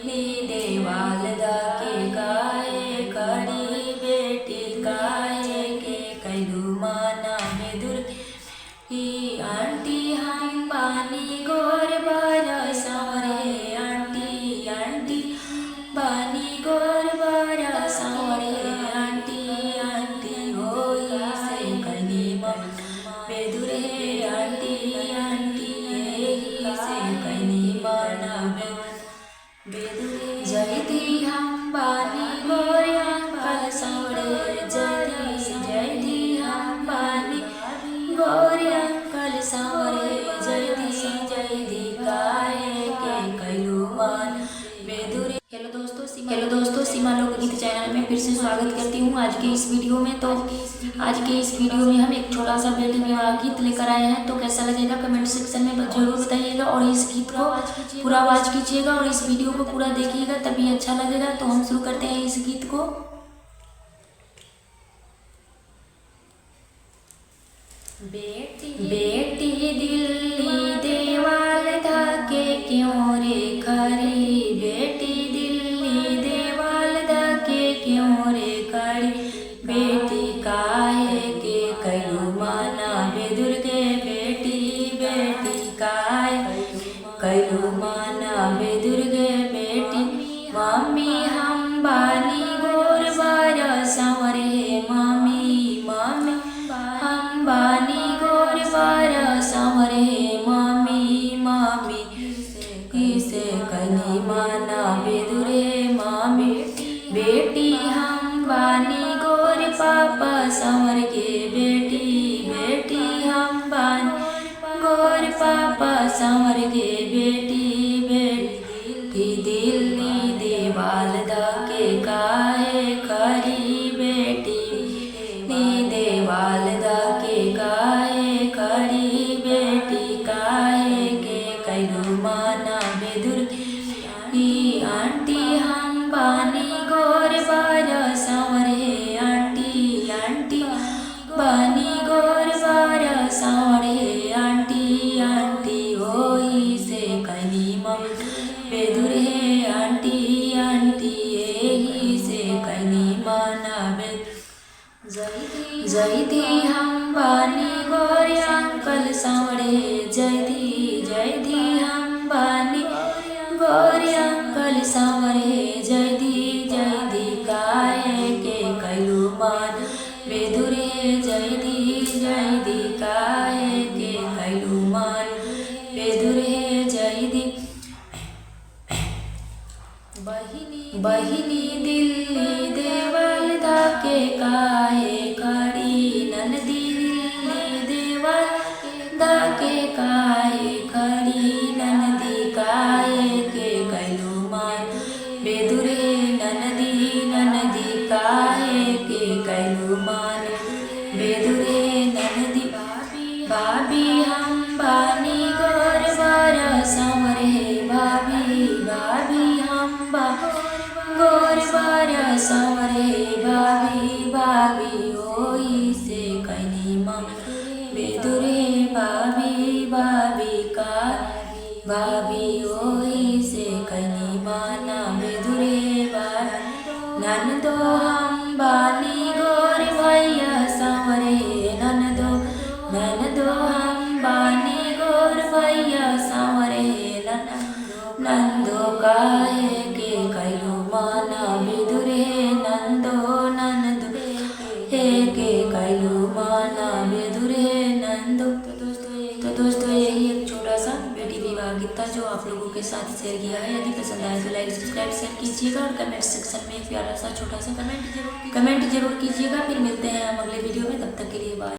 देवाल धके काहे खड़ी बेटी काहे के कैलू माना बेदुर ई आंटी हम बानी गोर बार सांवरे आंटी आंटी बानी गोर बार सांवरे आंटी आंटी होई से कनी बेदुर हे आंटी आंटी एही से कनी माना बेदुर जयती हम बानी गोर अंकल सांवरे जयती जयती हम बानी गोर अंकल सांवरे जयती जयती काहे के कैलू मान बेदुर। हेलो दोस्तों, सीमा लोकगीत चैनल में फिर से स्वागत करती हूँ। आज के इस वीडियो में तो आज के इस वीडियो में हम एक छोटा सा बेटी विवाह गीत लेकर आए हैं। तो कैसा लगेगा कमेंट सेक्शन में जरूर बताइएगा और इस गीत को पूरा आवाज कीजिएगा और इस वीडियो को पूरा देखिएगा तभी अच्छा लगेगा। तो हम शुरू करते हैं इस गीत को। बेटी बेटी दिल्ली देवाल धके क्यों रे खरी, बेटी दिल्ली देवाल धके क्यों रे खरी, बेटी काहे के कैलू माना बेदुर के, बेटी बेटी काहे कैलू माना बेदुर के, बेटी मामी हम बानी गोर बार सांवरे, मामी मामी हम बानी गोर बार सांवरे, मामी मामी इसे कनी माना बेदुरे, मामी बेटी हम बानी गोर पापा सांवर के, बेटी बेटी हम बानी गोर पापा सांवर के, बेटी बेटी दिल्ली देवाल धके काहे खरी, बेटी नी देवाल धके काहे खरी, बेटी काहे के कैलू माना बेदुर ई आंटी हम बानी गोर बार सांवरे, आंटी आंटी बानी गोर बार सांवरे, आंटी आंटी होई से कनी बेदुर हे, आंटी आंटी एही से कनी माना बेदुर। जयती हम बानी गोर अंकल सांवरे, जयती जयती हम बानी गोर अंकल सांवरे, जयती जयती काहे के कैलू मान बेदुरे, जयती जयती काहे के कैलू मान बेदुरे, जयती बहिनी बहिनी दिल्ली देवाल धके काहे खड़ी, ननदी दिल्ली देवाल धके काहे खड़ी, ननदी काहे के कैलू मान बेदुरे, ननदी ननदी काहे के कैलू मान बेदुरे, ननदी भाभी हम बानी गोर बार सांवरे, भाभी भाभी हम गोर बार सांवरे, भाभी भाभी होई से कनी माँ बेदुरे, भाभी भाभी का भाभी होई से कनी माना बेदुरे, ननदो हम बानी गोर भैया सांवरे, ननदो ननदो हम बानी गोर भैया सांवरे, नंदो काहे के कैलू माना बेदुरे, नंदो नंदो हे के कैलू माना बेदुरे, नंदो। तो दोस्तों यही एक छोटा सा बेटी विवाह गीत था जो आप लोगों के साथ शेयर किया है। यदि पसंद आए तो लाइक सब्सक्राइब शेयर कीजिएगा और कमेंट सेक्शन में एक प्यारा सा छोटा सा कमेंट जरूर कीजिएगा। फिर मिलते हैं हम अगले वीडियो में, तब तक के लिए बाय।